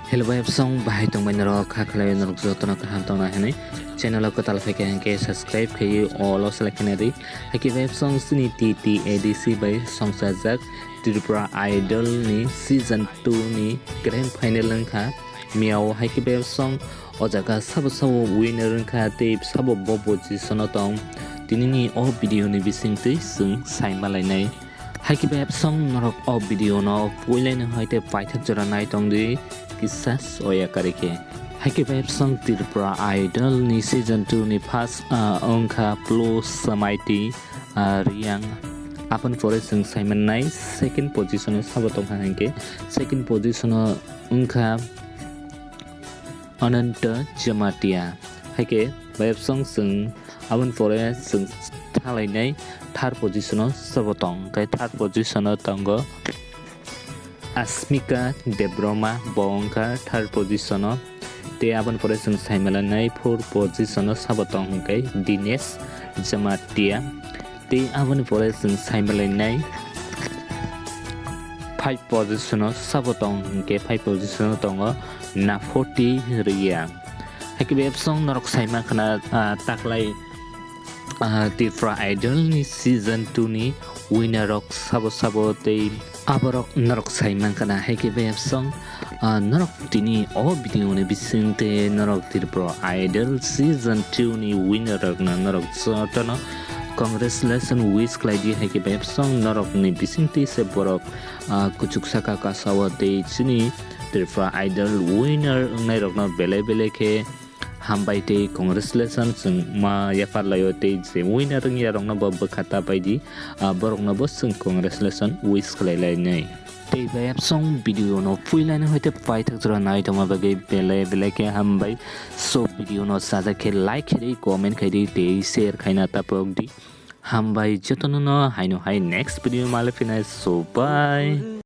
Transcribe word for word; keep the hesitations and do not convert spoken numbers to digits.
Hello bai song, bahai tongbai norok, kha khlai norok jotono kaham tongna hinwi channel o kwtal phaikha hinkhe subscribe khaiwi all o select khaina di. Haikhe bai song chini T T A D C bai songchajak Tripura Idol ni season two ni grand final wngkha. Miyao haikhe bai song o jaga sabo sabo winner wngkha tei sabo bo position o tong, tinini o video ni bisingtwi chwng saimalainai. Haikhe bai song norok o video no puilai no hai tei paithak jora nai tong di kisa soya kari khe. Haikhe bai song Tripura Idol ni season two ni first, ah, wngkha Plus Samaiti, ah, Riang. Aboni pore chwng saimannai second position o sabo tongkha hinkhe second position o wngkha Ananta Jamatia. Haikhe bai song chwng aboni pore chwng thalainai third position o sabo tong. Khe third position o tongo Asmika Debroma, bo wngkha third position o. Tei aboni pore chwng saimalainai fourth position o sabo tong hinkhe Dinesh Jamatia. Tei aboni pore chwng saimalainai five position o sabo tong hinkhe five position o tongo Nafoti Riya. Haikhe bai song norok saima khna, ah, taklai, ah, Tripura Idol ni season two ni winner rok sabo sabo tei aborok norok saima khna. Haikhe bai song, ah, norok tini o video ni bisingtwi norok Tripura Idol season two ni winner rokno norok jotono congratulation wish khlai di. Haikhe bai song norok ni bisingtwi se borok, ah, kuchuk saka kasao tei chini Tripura Idol winner wngnai rokno belai belai khe hambai tei congratulation chwng ma yapar laio tei je winner wngya rokno bo bwkha ta pai di, ah, borokno bo chwng congratulation wish khlai lainai. Tei bai song video no puilani hoite paithak jora nai tongma bagwi belai belai khe hambai. So video no sajak khe like khe di, comment khai di tei share khaina tapok di. Hambai jotono no haino hai next video malai phinai, so bye.